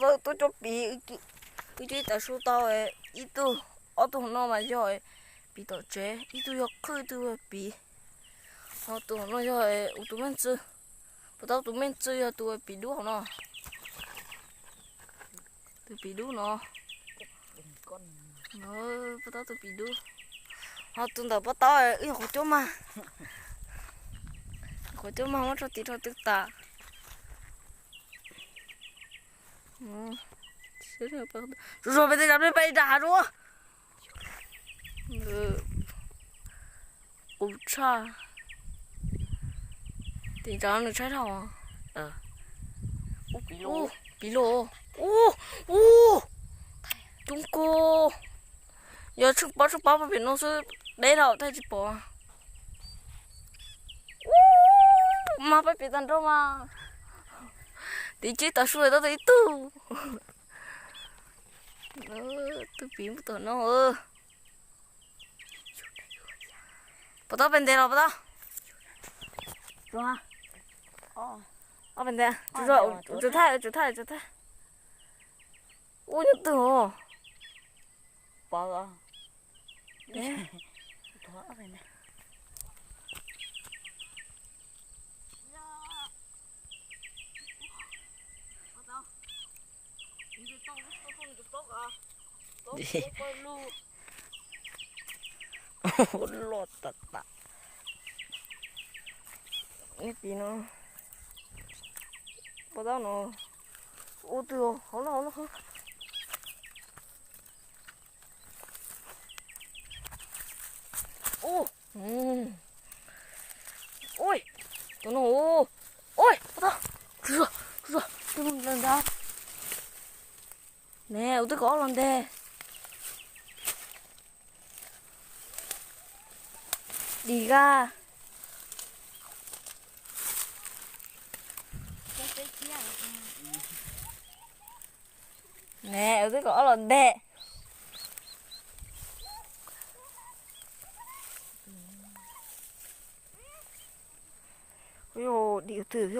tawm tuaj cov piv. Wb cog ib tav su tau ib tug, ob tug no mas yog piv tom tsev, ib tug yog qhwj, ib tug yog piv. Ho tus no yog tus me ntxwv, puas tau tus me ntxwv yog tus piv dub hauv no. Tus piv dub no, puas tau tus piv dub. Ho tus ntawm puas tau wb nyuam qhuav cuab mag, qhuav cuab mag muab tso tid rau twb tas. Zuj zus peb tej zav peb peb ib rab hav zoov. Qus tshaj. Tim tsam nws tshaib dhau. Ub, piv loj. Ub, ub, coob kawg. Yog tsheej pob tsheej pob pem no xwb, deb dhau thiaj tsis pom. Ub, mas peb piv tag nrho mas. Tim tsib tav su tau tau ib tug. Tus piv mus tom no. Puas tau pes ntes los puas tau? Ob pes ntes, tsum thaij, tsum thaij, tsum thaij. Ub, nyob twg os? Loj tas tas. Piv no, puas tau no. Ub, twg hauv no, hauv no. Ub, tus no, ub, puas tau. Tsuag, tsuag, tsuag ntag. Ne, ua twb kom ob los nteg. Dim kag. Ne, ua twb kom ob los nteg. Ub, dim twg.